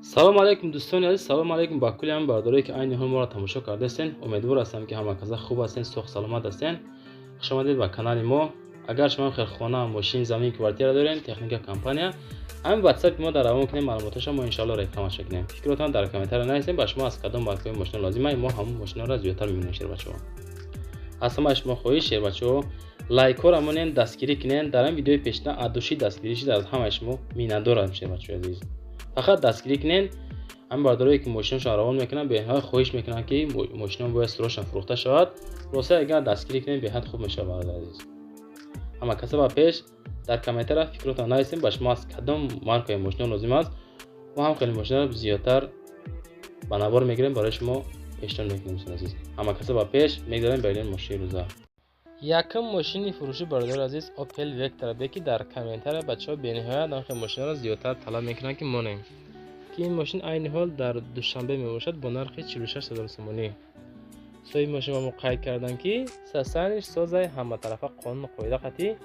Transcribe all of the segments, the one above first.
Салому алайкум, дӯстони азиз, салому алайкум ба кулли ҳамин бародарое, ки айни ҳол моро тамошо кардаистен. Умедвор ҳастам, ки ҳама каса хуб ҳастен, соғ саломат ҳастен. Хушомадед ба канали мо. Агар шумо хел хона, мошин, замин, квартира дорен, техника, компания, ҳамин ватсапи мо дар равон кунем маълумоташа, мо иншоалло рекламаша кунем. Фикротон дар комментария нависем, ба шумо аз кадом маркаи мошина лозима, мо ҳамон мошинаро зиёдтар мебинем. Шербачаҳо, аз ҳамаи шумо хоҳиш, шербачаҳо, лайкҳоро монен, дастгирӣ кунен. Дар ин видеои пешина от души дастгирӣ шид, аз ҳамаи шумо миннатдорам. Шербачаҳои азиз, фақат дастгирӣ кунен. Ҳамин бародарое, ки мошинашон равон мекунанд, беҳад хоҳиш мекунанд, ки мошинон бояд срочно фурӯхта шавад. Хулоса, агар дастгирӣ кунем, беҳад хуб мешавад. Бародари азиз, ҳама каса ба пеш. Дар комментария фикротон нависем, ба шумо аз кадом маркаи мошино лозим аст, мо ҳам хеле мошинаро зиёдтар ба навор мегирем, барои шумо пешниҳод мекунем. Дӯстони азиз, ҳама каса ба пеш. Мегзарем ба ин мошини рӯза. Якум мошини фурӯшӣ, бародари азиз, Opel Vectra B, ки дар комментария бачаҳо бениҳоят анхел мошинаро зиёдтар талаб мекунанд, ки монем, ки ин мошин айни ҳол дар Душанбе мебошад бо нархи 46 ҳазор сомонӣ. Соҳиби мошин ба мо қайд карданд, ки состояниш созай, ҳаматарафа қонуну қоида қатъӣ,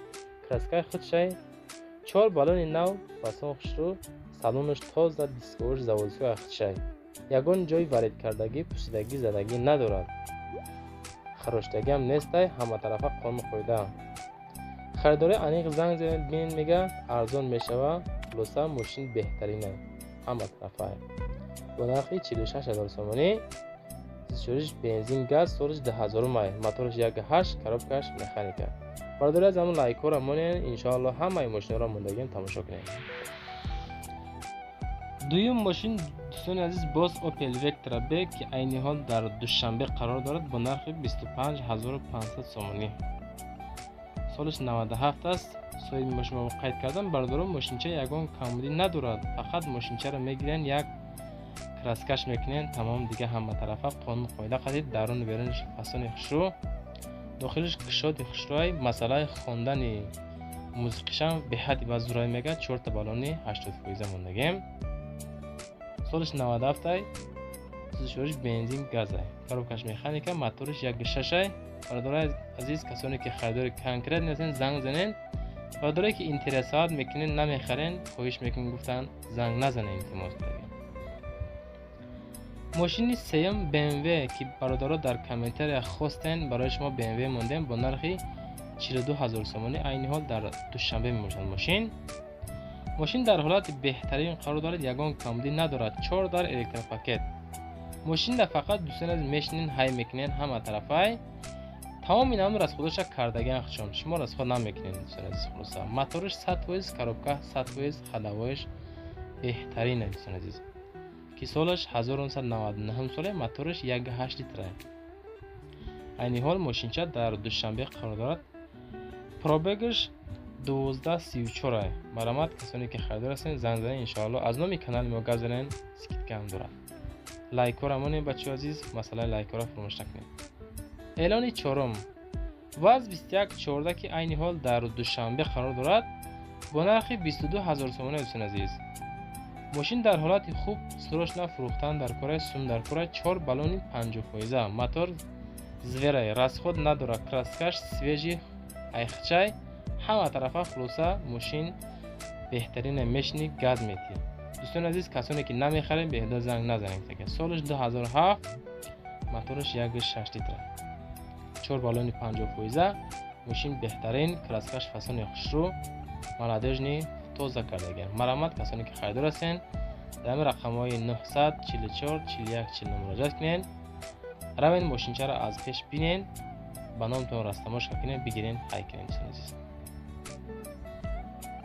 краскаи худшай, чор баллони нав, фасон хушрӯ, салонаш тоза, дисковаш заводской худшай, ягон ҷои варид кардагӣ, пусидагӣ, задагӣ надорад, хароштагиам нестай, ҳаматарафа қонуну қоида. Харидори аниқ занг занед, бинед, мега, арзон мешава. Хулоса, мошин беҳтаринай, ҳаматарафа, бо нархи 46 ҳазор сомонӣ. Сӯзишвориш бензин, газ, солиш 2000-ум ай, мотораш 1,8, коробкаш механика. Бародари аз ҳамон лайкҳоро монед, иншоалло ҳамаи мошинаро мондагиам тамошо кунед. Дуюм мошин, дӯстони азиз, боз Opel Vectra B, ки айни ҳол дар Душанбе қарор дорад бо нархи 25 500 сомонӣ. Солиш 97 аст. Соҳиби мошин қайд кардам, бародарон, мошинча ягон камбудӣ надорад, фақат мошинчаро мегиранд, як краскаш мекунем, тамом. Дига ҳаматарафа қонуну қоида қадид, даруну берунаш фасони хушрӯ, дохилиш кушоди хушрӯай. Масъалаи хондани мусиқишам беҳадди ба зурай, мега, чорта баллони 80 фоиза мондагем. Солиш 97-ай, сӯзишвориш бензин, газай, коробкаш механика, моториш 1,6-ай. Бародарои азиз, касоне ки харидори конкрет нестен, занг занен. Бародарое ки интересовать мекунен, намехарен, хоҳиш мекунем, гуфтан, занг назанен, илтимос кардем. Мошини сеюм БМВ, ки бародаро дар комментария хостен, барои шумо БМВ мондем бо нархи 42 ҳазор сомонӣ. Айни ҳол дар Душанбе мебошад мошин. Мошин дар ҳолати беҳтарин қарор дорад, ягон камбудӣ надорад, чор дар, электропакет. Мошинда фақат, дӯстони азиз, мешинен, ҳай мекунен, ҳама тарафай. Тамоми намуд расходаша кардагиан худшон, шумо расход намекунед, дӯстони азиз. Хулоса, моториш 100%, коробка 100%, ходовоиш беҳтарин, дӯстони азиз, ки солаш 1999 соле, моториш 1,8 литра. Айни ҳол мошинча дар Душанбе қарор дорад, пробегаш 1234. Марамат, касоне ки харидор ҳастен, занг занед, иншоалло аз номи канали мо гап занен, скидкаам дорад. Лайкҳоро монед, бачаҳои азиз, масъалаи лайкҳоро фаромӯш накунед. Эълони чорум: ВАЗ 2114, ки айни ҳол дар Душанбе қарор дорад бо нархи 22 ҳазор сомонӣ. Дӯстони азиз, мошин дар ҳолати хуб, срочно фурӯхтан дар кора, сум дар кора, чор баллони 50%, мотор зверай, расход надорад, краскаш свежий, айхчай, ҳама тарафа. Хулоса, мошин беҳтарине, мешини, газ метиҳ. Дӯстони азиз, касоне ки намехарем, беҳуда занг назанед. Солаш 2007, мотораш 1,6 литра, чор баллони 50%, мошин беҳтарин, краскаш фасони хушрӯ, молодёжный, тоза кардагиам. Марамат, касоне ки харидор ҳастен, дар ҳамин рақамҳои 944 41 49 муроҷиат кунед. Равен, мошинчаро аз пеш бинен, ба номтон растамошка кунед, бигирен, ҳай кунед. Дӯстони азиз,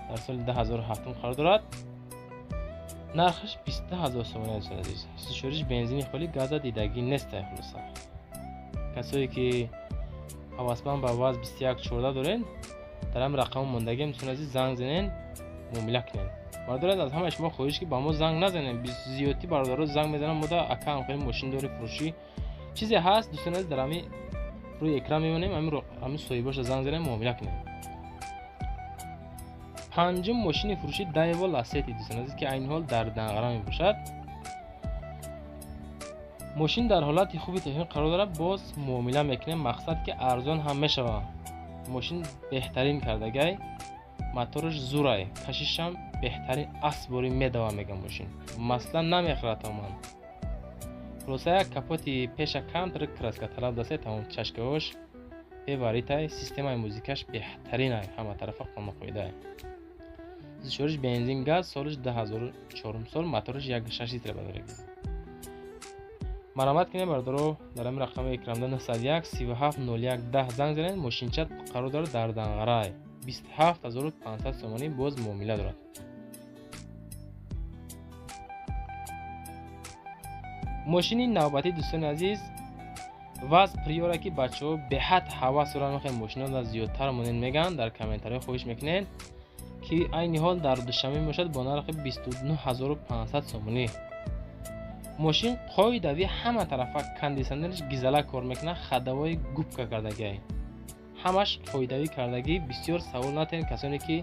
дар соли 2007 қарор дорад, нархаш 22 ҳазор сомонӣ. Дӯстони азиз, сӯзишвориш бензини холӣ, газа дидагӣ нестай. Хулоса, касое ки ҳавасманд ба ВАЗ 2114 дорен, дар ҳамин рақамҳо мондагиам, дӯстони азиз, занг занен, муомила кунед. Бародари, аз ҳамаи шумо хоҳиш, ки ба мо занг назанед. Зиёдтӣ бародаро занг мезананд мода: «Ака, ҳамхели мошин дори, фурӯшӣ чизе ҳаст?» Дӯстони азиз, дар ҳамин рӯи экран мемонем, ҳамин соҳибоша занг занем, муомила кунем. Панҷум мошини фурӯшӣ Дайва Ласети, дӯстони азиз, ки айни ҳол дар Данғара мебошад. Мошин дар ҳолати хуби техникӣ қарор дорад, боз муомила мекунем, мақсад ки арзон ҳам мешавад. Мошин беҳтарин кардагай, мотораш зурай, кашишам. Беҳтарин асбори медава мега мошин. Масла намехӯрад тамоман. Хулоса як капоти пеша камтар краска талаб дасе тамом чашкаҳош беваритай, системаи музикаш беҳтаринай, ҳама тарафа қонун қоидай. Сӯзишвориш бензин газ, солиш 2004 сол, моториш 1.6 литр бародари. Маромат кунед бародаро, дар ҳамин рақами экранда 901 37 01 10 занг занед. Мошинча қарор дорад дар Данғарай. 27500 сомонӣ боз муомила дорад. Мошини навбатӣ дӯстони азиз ВАЗ Приора, ки бачаҳо беҳад ҳавас доранд, мехоҳем мошинҳоро зиёдтар монед мегӯянд, дар комментариҳо хоҳиш мекунед, ки айни ҳол дар Душанбе мебошад бо нархи 29500 сомонӣ. Мошин қоидавӣ ҳама тарафа, кондитсионераш гизала кор мекунад, ходовой губка кардагиай, ҳамаш қоидавӣ кардагӣ. Бисёр савол натиҳед, касоне ки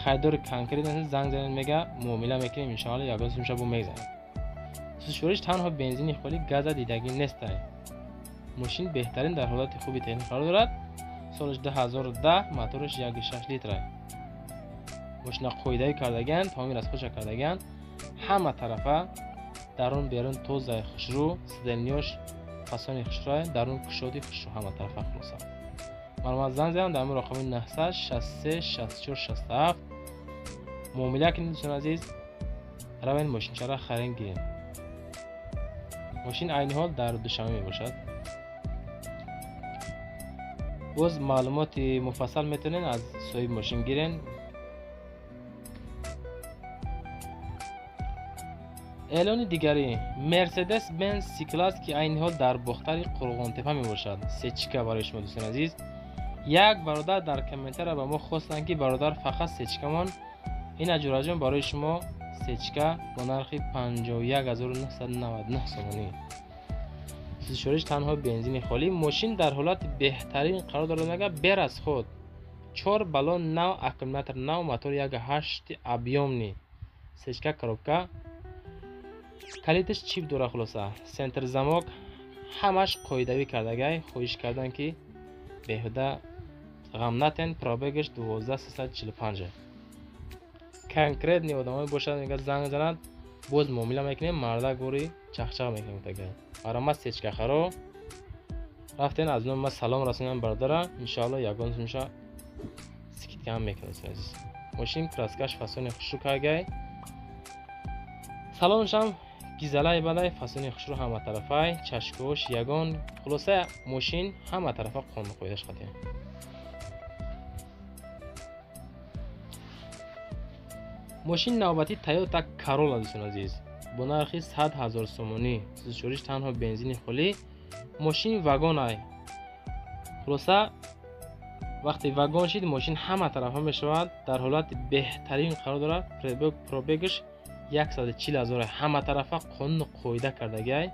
харидори конкрет ҳастед занг занед, мега муомила мекунем, иншоалло ягон сумша бо мегзанем. Сӯзишвориш танҳо бензини холӣ, газа дидагӣ нестай. Мошин беҳтарин дар ҳолати хуби техникӣ қарор дорад. Солаш 2010, мотораш 1.6 литр. Мошина қоидавӣ кардагианд, тамоми расходша кардагианд, ҳама тарафа дарун берун тозаи хушрӯ, сиденьёш фасони хушрӯ, дарун кушоди хушрӯ, ҳама тарафа. Хулоса маълумот занг занам дар рақами 963 64 67 муомила кунед дӯстони азиз, равед мошинчаро харен гиред. Мошин айни ҳол дар Душанбе мебошад. Боз маълумоти муфассал метавонед аз соҳиби мошин гирен. Эълони дигарӣ Mercedes Benz C-Class, ки айни ҳол дар Бохтари Қурғонтепа мебошад. Сечка барои шумо дӯстони азиз. Як бародар дар комментария ба мо хостанд, ки бародар фақат сечкамон. Ин аҷураҷон барои шумо сечка бо нархи 51999 сомонӣ. Сӯзишвориш танҳо бензини холӣ. Мошин дар ҳолати беҳтарин қарор дорад, мега берасход. 4 баллон нав, аккумулятор нав, мотор 1.8 объёмный. Сечка коробка. Калиташ чип дора. Хулоса центр замок ҳамаш қоидавӣ кардагай. Хоҳиш кардан ки беҳуда ғам натен. Пробегаш 12345. Конкретный одамое бошад мега занг занад, боз муомила мекунем, марда гори чахчах мекунем тага. Маромат сечка харо рафтен, аз номи ма салом расонам бародара, иншоалло ягон сумша скидка ҳам мекунем азиз. Мошин краскаш фасони хушрӯ кардагай, салоншам гизалай балай, фасони хушрӯ ҳама тарафай, чашкош ягон. Хулоса мошин ҳама тарафа қонун қоидаш қатъ. Мошин навбатӣ Toyota Corolla дӯстони азиз бо нархи 100 000 сомонӣ. Сӯзишвориш танҳо бензини холӣ. Мошин вагонай. Хулоса вақте вагон шид, мошин ҳама тарафа мешавад, дар ҳолати беҳтарин қарор дорад. Пробегаш 140 000, ҳама тарафа қонуну қоида кардагиай,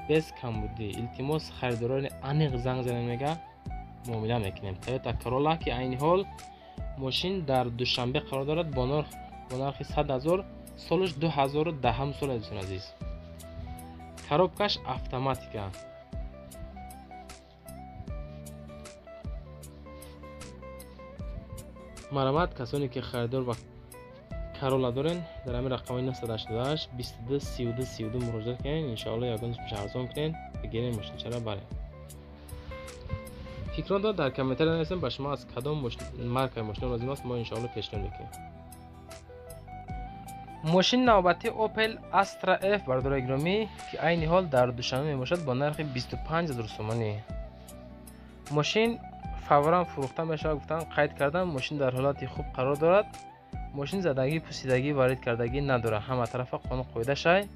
без камбудӣ. Илтимос, харидорони аниқ занг занед, мега муомила мекунем. Toyota Corolla, ки айни ҳол мошин дар Душанбе қарор дорад бо нархи 100 000, солаш 2010 сол дӯстони азиз. Коробкаш автоматика. Маромат касоне ки харидор ва Corolla дорен, дар ҳамин рақамҳои 988 22 32 32 муроҷиат кунед, иншоалло ягон сумша арзон кунед, бигиред мошинчаро баред. Фикрон дод дар комментария нависем, ба шумо аз кадом маркаи мошина лозим аст, мо иншоалло пешниҳод мекунем. Мошини навбатӣ Opel Astra F бародарои гиромӣ, ки айни ҳол дар Душанбе мебошад бо нархи 25000 сомонӣ. Мошин фавран фурӯхта мешавад гуфтан, қайд кардам. Мошин дар ҳолати хуб қарор дорад. Мошин задагӣ, пусидагӣ, варид кардагӣ надорад, ҳама тарафа қонун қоида шай.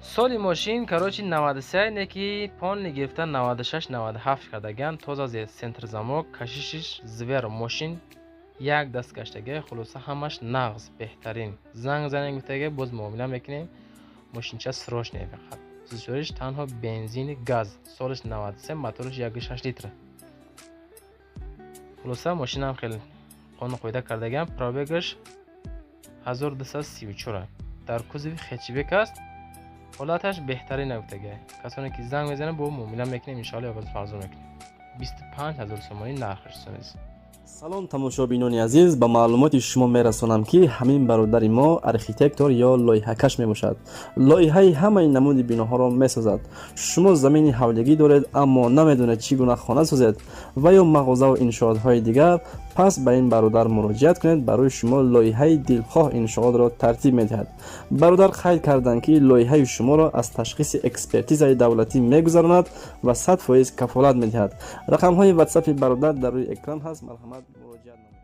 Соли мошин короче 93, не ки полный гирифта 96 97 кардагиан. Тоза центр замок, кашишиш звер, мошин як даст гаштагӣ. Хулоса ҳамаш нағз, беҳтарин. Занг занем гуфтага, боз муомила мекунем. Мошинча срочный фақат. Сӯзишвориш танҳо бензини газ, солаш 93, мотораш 1.6 литр. Хулоса мошинам хеле қонун қоида кардагиам. Пробегаш 1234, дар кузови хэтчбек аст. Ҳолаташ беҳтарин нагуфтага. Касоне ки занг мезананд, бо муомила мекунем, иншоалло боз арзон мекунем. 25000 сомонӣ нархаш дӯстони азиз. Салом, тамошобинони азиз! Ба маълумоти шумо мерасонам, ки ҳамин бародари мо архитектор ё лоиҳакаш мебошад. Лоиҳаи ҳамаи намуди биноҳоро месозад. Шумо замини ҳавлигӣ доред, аммо намедонед, чӣ гуна хона созед ва ё мағозаву иншоотҳои дигар, пас ба ин бародар муроҷиат кунед. Барои шумо лоиҳаи дилхоҳ иншоотро тартиб медиҳад. Бародар қайд карданд, ки лоиҳаи шуморо аз ташхиси экспертизаи давлатӣ мегузаронад ва 100% кафолат медиҳад. Рақамҳои ватсапи бародар дар рӯи экран ҳаст, марҳамат, муроҷиат намоед.